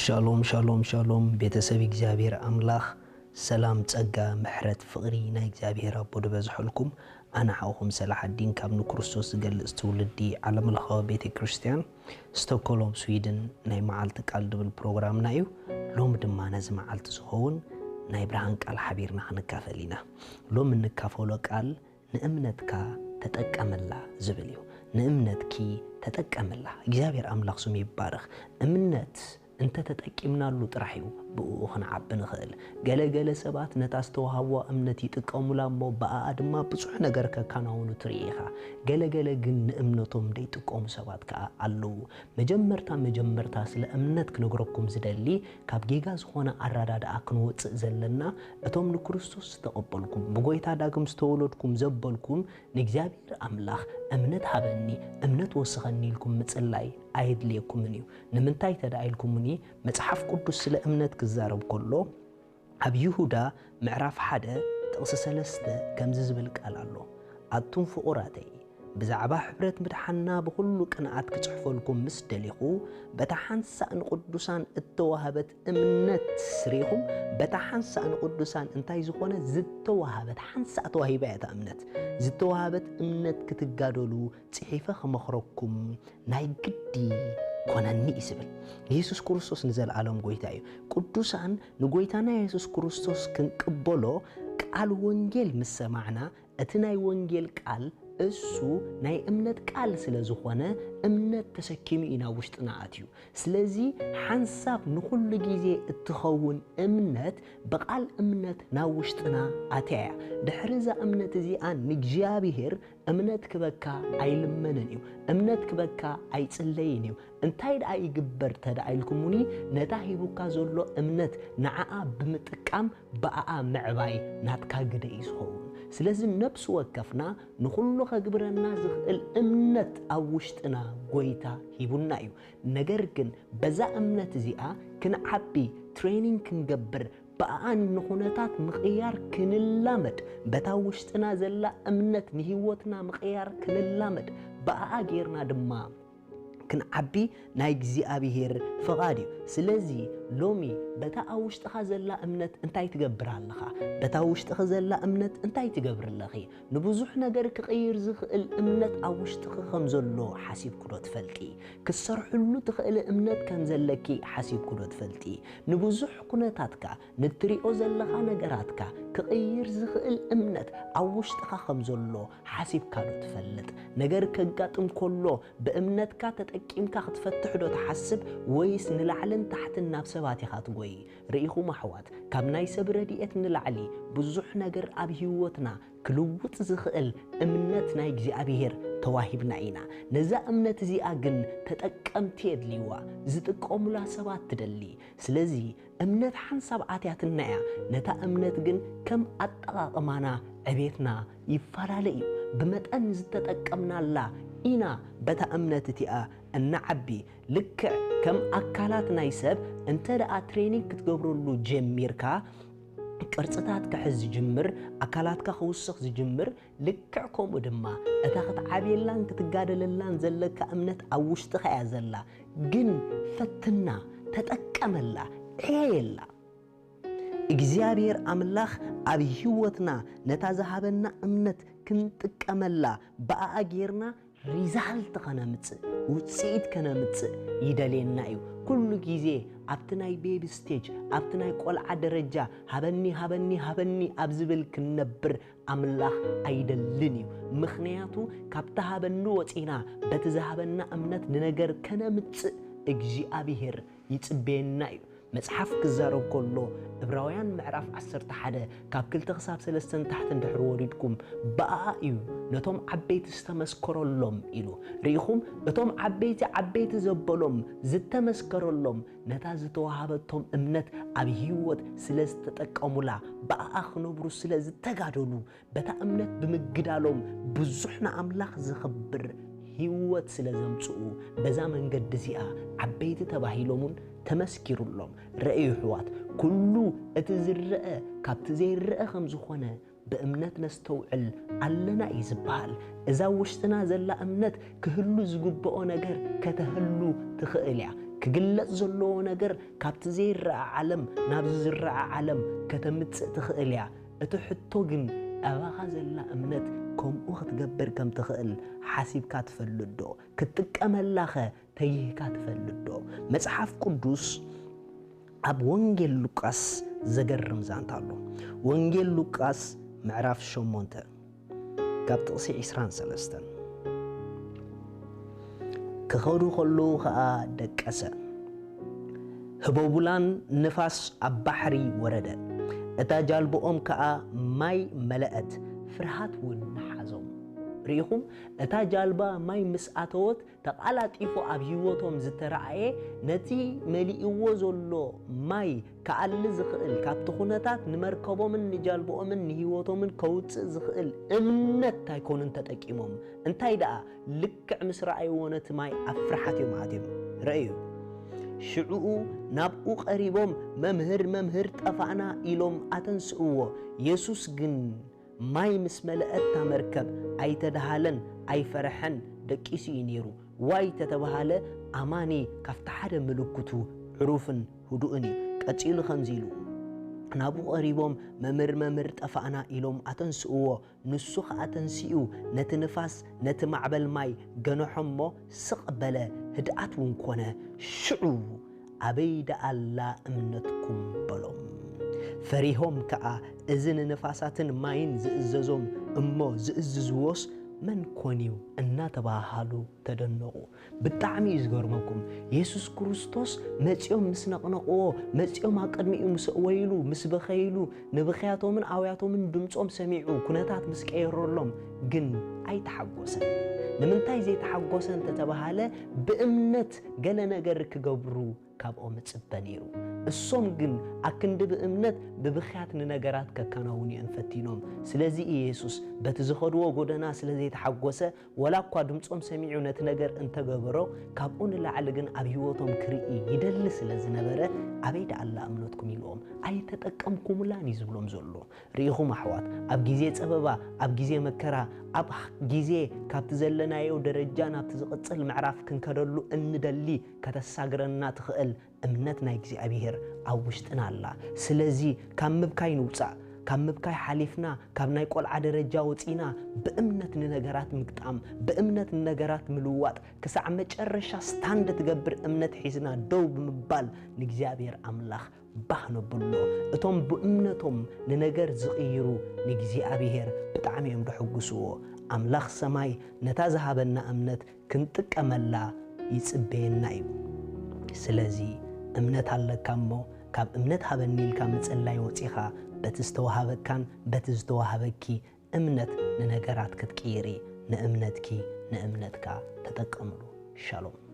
ሻሎም ሻሎም ሻሎም፣ ቤተሰብ እግዚኣብሔር ኣምላኽ፣ ሰላም፣ ጸጋ፣ ምሕረት፣ ፍቕሪ ናይ እግዚኣብሔር ኣቦ ዝበዝሐልኩም። ኣነ ሓውኹም ሰላሓዲን ካብ ንክርስቶስ ዝገልጽ ትውልዲ ዓለምለኻዊ ቤተ ክርስቲያን፣ ስቶኮሎም ስዊድን፣ ናይ መዓልቲ ቃል ድብል ፕሮግራምና እዩ። ሎሚ ድማ ነዚ መዓልቲ ዝኸውን ናይ ብርሃን ቃል ሓቢርና ክንካፈል ኢና። ሎሚ እንካፈሎ ቃል ንእምነትካ ተጠቀመላ ዝብል እዩ። ንእምነትኪ ተጠቀመላ። እግዚኣብሔር ኣምላኽ ስሙ ይባረኽ። እምነት እንተ ተጠቂምናሉ ጥራሕ እዩ ብእኡ ክንዓቢ ንኽእል። ገለ ገለ ሰባት ነታ ዝተዋህብዋ እምነት ይጥቀሙላ እሞ ብኣኣ ድማ ብዙሕ ነገር ከከናውኑ ትርኢ ኢኻ። ገለ ገለ ግን ንእምነቶም ዘይጥቀሙ ሰባት ከኣ ኣለዉ። መጀመርታ መጀመርታ ስለ እምነት ክነግረኩም ዝደሊ፣ ካብ ጌጋ ዝኾነ ኣረዳድኣ ክንወጽእ ዘለና፣ እቶም ንክርስቶስ ዝተቐበልኩም፣ ብጎይታ ዳግም ዝተወለድኩም ዘበልኩም፣ ንእግዚኣብሔር ኣምላኽ እምነት ሃበኒ፣ እምነት ወስኸኒ ኢልኩም ምጽላይ ኣየድልየኩምን እዩ። ንምንታይ ተደኣ ኢልኩምኒ፣ መጽሓፍ ቅዱስ ስለ እምነት ክዛረብ ከሎ፣ ኣብ ይሁዳ ምዕራፍ ሓደ ጥቕሲ ሰለስተ ከምዚ ዝብል ቃል ኣሎ፣ ኣቱም ፍቑራተይ፣ ብዛዕባ ሕብረት ምድሓንና ብኹሉ ቅንኣት ክጽሕፈልኩም ምስ ደሊኹ፣ በታ ሓንሳእ ንቅዱሳን እተዋህበት እምነት ርኢኹም፣ በታ ሓንሳእ ንቅዱሳን እንታይ ዝኾነ ዝተዋህበት፣ ሓንሳእ ተዋሂባ እያ እታ እምነት፣ ዝተዋህበት እምነት ክትጋደሉ ጽሒፈ ክመኽረኩም ናይ ግዲ ኮነኒ እዩ ዝብል። የሱስ ክርስቶስ ንዘለኣለም ጎይታ እዩ። ቅዱሳን ንጎይታና የሱስ ክርስቶስ ክንቅበሎ ቃል ወንጌል ምስ ሰማዕና፣ እቲ ናይ ወንጌል ቃል እሱ ናይ እምነት ቃል ስለ ዝኾነ፣ እምነት ተሰኪሙ እዩ ናብ ውሽጥና ኣትዩ። ስለዚ ሓንሳብ ንኹሉ ግዜ እትኸውን እምነት ብቓል እምነት ናብ ውሽጥና ኣትያ እያ። ድሕሪ እዛ እምነት እዚኣ ንእግዚኣብሔር እምነት ክበካ ኣይልመንን እዩ። እምነት ክበካ ኣይጽለይን እዩ። እንታይ ደኣ ይግበር ተደኣ ኢልኩሙኒ፣ ነታ ሂቡካ ዘሎ እምነት ንዓኣ ብምጥቃም ብኣኣ ምዕባይ ናትካ ግደ እዩ ዝኸውን። ስለዚ ነፍሲ ወከፍና ንኹሉ ከግብረና ዝኽእል እምነት ኣብ ውሽጥና ጎይታ ሂቡና እዩ። ነገር ግን በዛ እምነት እዚኣ ክንዓቢ፣ ትሬኒንግ ክንገብር፣ ብኣኣን ንኹነታት ምቕያር ክንላመድ፣ በታ ውሽጥና ዘላ እምነት ንህይወትና ምቕያር ክንላመድ፣ ብኣኣ ጌርና ድማ ክንዓቢ ናይ እግዚኣብሔር ፍቓድ እዩ። ስለዚ ሎሚ በታ ኣብ ውሽጥኻ ዘላ እምነት እንታይ ትገብር ኣለኻ? በታ ውሽጥኺ ዘላ እምነት እንታይ ትገብሪ ኣለኺ? ንብዙሕ ነገር ክቕይር ዝኽእል እምነት ኣብ ውሽጥኺ ከም ዘሎ ሓሲብኪ ዶ ትፈልጢ? ክትሰርሕሉ ትኽእሊ እምነት ከም ዘለኪ ሓሲብኪ ዶ ትፈልጢ? ንብዙሕ ኩነታትካ፣ ንትሪኦ ዘለኻ ነገራትካ ክቕይር ዝኽእል እምነት ኣብ ውሽጥኻ ከም ዘሎ ሓሲብካ ዶ ትፈልጥ? ነገር ከጋጥም ከሎ ብእምነትካ ተጠቂምካ ክትፈትሕ ዶ ትሓስብ ወይስ ንላዕልን ታሕትን ናብ ሰባት ኢኻ ትጎይ? ርኢኹም ኣሕዋት፣ ካብ ናይ ሰብ ረድኤት ንላዕሊ ብዙሕ ነገር ኣብ ህይወትና ክልውጥ ዝኽእል እምነት ናይ እግዚኣብሔር ተዋሂብና ኢና። ነዛ እምነት እዚኣ ግን ተጠቀምቲ የድልይዋ፣ ዝጥቀሙላ ሰባት ትደሊ። ስለዚ እምነት ሓንሳብ ኣትያትና እያ፣ ነታ እምነት ግን ከም ኣጠቓቕማና ዕቤትና ይፈላለ እዩ። ብመጠን ዝተጠቀምናላ ኢና በታ እምነት እቲኣ እናዓቢ። ልክዕ ከም ኣካላት ናይ ሰብ እንተ ደኣ ትሬኒንግ ክትገብረሉ ጀሚርካ፣ ቅርጽታት ክሕዝ ዝጅምር፣ ኣካላትካ ክውስኽ ዝጅምር፣ ልክዕ ከምኡ ድማ እታ ክትዓብየላን ክትጋደለላን ዘለካ እምነት ኣብ ውሽጥኻ እያ ዘላ። ግን ፈትና፣ ተጠቀመላ፣ ዕየየላ። እግዚኣብሔር ኣምላኽ ኣብ ህይወትና ነታ ዝሃበና እምነት ክንጥቀመላ፣ ብኣኣ ጌርና ሪዛልት ከነምጽእ፣ ውጽኢት ከነምጽእ ይደልየና እዩ። ኩሉ ግዜ ኣብቲ ናይ ቤቢ ስቴጅ፣ ኣብቲ ናይ ቆልዓ ደረጃ፣ ሃበኒ፣ ሃበኒ፣ ሃበኒ ኣብ ዝብል ክንነብር ኣምላኽ ኣይደልን እዩ። ምኽንያቱ ካብቲ ሃበኒ ወጺና፣ በቲ ዝሃበና እምነት ንነገር ከነምጽእ እግዚኣብሔር ይጽበየና እዩ። መጽሓፍ ክዛረብ ከሎ፣ ዕብራውያን ምዕራፍ ዓሰርተ ሓደ ካብ ክልተ ክሳብ ሰለስተ ንታሕቲ እንድሕር ወሪድኩም፣ ብኣኣ እዩ ነቶም ዓበይቲ ዝተመስከረሎም ኢሉ። ርኢኹም፣ እቶም ዓበይቲ ዓበይቲ ዘበሎም ዝተመስከረሎም፣ ነታ ዝተዋሃበቶም እምነት ኣብ ህይወት ስለ ዝተጠቀሙላ፣ ብኣኣ ክነብሩ ስለ ዝተጋደሉ፣ በታ እምነት ብምግዳሎም ብዙሕ ንኣምላኽ ዘኽብር ህይወት ስለ ዘምጽኡ፣ በዛ መንገዲ እዚኣ ዓበይቲ ተባሂሎምን ተመስኪሩሎም። ረእዩ ኣሕዋት፣ ኩሉ እቲ ዝረአ ካብቲ ዘይረአ ከም ዝኾነ ብእምነት ነስተውዕል ኣለና እዩ ዝበሃል። እዛ ውሽጥና ዘላ እምነት ክህሉ ዝግብኦ ነገር ከተህሉ ትኽእል እያ። ክግለጽ ዘለዎ ነገር ካብቲ ዘይረኣ ዓለም ናብዚ ዝረኣ ዓለም ከተምጽእ ትኽእል እያ። እቲ ሕቶ ግን፣ ኣባኻ ዘላ እምነት ከምኡ ክትገብር ከም ትኽእል ሓሲብካ ትፈልጥ ዶ? ክትጥቀመላኸ ተይህካ ትፈልጥ ዶ? መጽሓፍ ቅዱስ ኣብ ወንጌል ሉቃስ ዘገርም ዛንታ ኣሎ። ወንጌል ሉቃስ ምዕራፍ ሸሞንተ ካብ ጥቕሲ ዕስራን ሰለስተን። ክኸዱ ከለዉ ኸኣ ደቀሰ። ህቦቡላን ንፋስ ኣብ ባሕሪ ወረደ። እታ ጃልባኦም ከኣ ማይ መለአት፣ ፍርሃት እውን ንሓዞም። ርኢኹም፣ እታ ጃልባ ማይ ምስ ኣተወት፣ ተቓላጢፉ ኣብ ህይወቶም ዝተራእየ፣ ነቲ መሊእዎ ዘሎ ማይ ክኣሊ ዝኽእል፣ ካብቲ ኩነታት ንመርከቦምን ንጃልባኦምን ንህይወቶምን ከውጽእ ዝኽእል እምነት ኣይኮኑን ተጠቂሞም። እንታይ ደኣ፣ ልክዕ ምስ ረኣይዎ ነቲ ማይ ኣብ ፍርሓት እዮም ኣትዮም። ረእዩ። ሽዕኡ ናብኡ ቀሪቦም፣ "መምህር፣ መምህር፣ ጠፋእና" ኢሎም ኣተንስእዎ። የሱስ ግን ማይ ምስ መለአት እታ መርከብ ኣይተደሃለን፣ ኣይፈርሐን፣ ደቂሱ እዩ ነይሩ። ዋይ ተተባሃለ፣ ኣማኒ ካብቲ ሓደ ምልክቱ ዕሩፍን ህዱእን እዩ። ቀጺሉ ከምዚ ኢሉ፣ ናብኡ ቀሪቦም፣ "መምህር፣ መምህር፣ ጠፋእና" ኢሎም ኣተንስእዎ። ንሱ ኸኣ ተንሲኡ፣ ነቲ ንፋስ፣ ነቲ ማዕበል ማይ ገንሖ እሞ ስቕ በለ፣ ህድኣት እውን ኮነ። ሽዑ፣ "ኣበይ ደኣ ኣላ እምነትኩም?" በሎም። ፈሪሆም ከኣ፣ "እዚ ንንፋሳትን ማይን ዝእዘዞም እሞ ዝእዝዝዎስ መን ኮን እዩ?" እናተባሃሃሉ ተደነቑ። ብጣዕሚ እዩ ዝገርመኩም። የሱስ ክርስቶስ መጺኦም ምስ ነቕነቕዎ፣ መጺኦም ኣብ ቅድሚኡ ምስ ኣእወይሉ፣ ምስ በኸይሉ፣ ንብኽያቶምን ኣውያቶምን ድምጾም ሰሚዑ፣ ኩነታት ምስ ቀየረሎም ግን ኣይተሓጎሰን። ንምንታይ ዘይተሓጎሰ እንተተባሃለ፣ ብእምነት ገለ ነገር ክገብሩ ካብኦም እጽበ ነይሩ። እሶም ግን ኣክንዲ ብእምነት ብብኽያት ንነገራት ከከናውኑ እዮም ፈቲኖም። ስለዚ እዩ የሱስ በቲ ዝኸድዎ ጎደና ስለ ዘይተሓጎሰ፣ ወላ እኳ ድምጾም ሰሚዑ ነቲ ነገር እንተገበሮ፣ ካብኡ ንላዕሊ ግን ኣብ ህይወቶም ክርኢ ይደሊ ስለ ዝነበረ፣ "ኣበይ ደኣ ኣላ እምነትኩም?" ኢልዎም ኣይተጠቀምኩምላን እዩ ዝብሎም ዘሎ። ርኢኹም ኣሕዋት፣ ኣብ ግዜ ጸበባ፣ ኣብ ግዜ መከራ፣ ኣብ ግዜ ካብቲ ዘለናዮ ደረጃ ናብቲ ዝቕጽል ምዕራፍ ክንከደሉ እንደሊ ከተሳግረና ትኽእል እምነት ናይ እግዚኣብሔር ኣብ ውሽጥና ኣላ። ስለዚ ካብ ምብካይ ንውጻእ፣ ካብ ምብካይ ሓሊፍና፣ ካብ ናይ ቆልዓ ደረጃ ወጺና፣ ብእምነት ንነገራት ምግጣም፣ ብእምነት ንነገራት ምልዋጥ፣ ክሳዕ መጨረሻ ስታንድ ትገብር እምነት ሒዝና ደው ብምባል ንእግዚኣብሔር ኣምላኽ ባህ ነብሎ። እቶም ብእምነቶም ንነገር ዝቕይሩ ንእግዚኣብሔር ብጣዕሚ እዮም ደሐጉስዎ። ኣምላኽ ሰማይ ነታ ዝሃበና እምነት ክንጥቀመላ ይጽበየና እዩ። ስለዚ እምነት ኣለካ እሞ፣ ካብ እምነት ሃበኒ ኢልካ ምጽላይ ወጺኻ፣ በቲ ዝተዋሃበካን በቲ ዝተዋሃበኪ እምነት ንነገራት ክትቅይሪ፣ ንእምነትኪ ንእምነትካ ተጠቀምሉ። ሻሎም።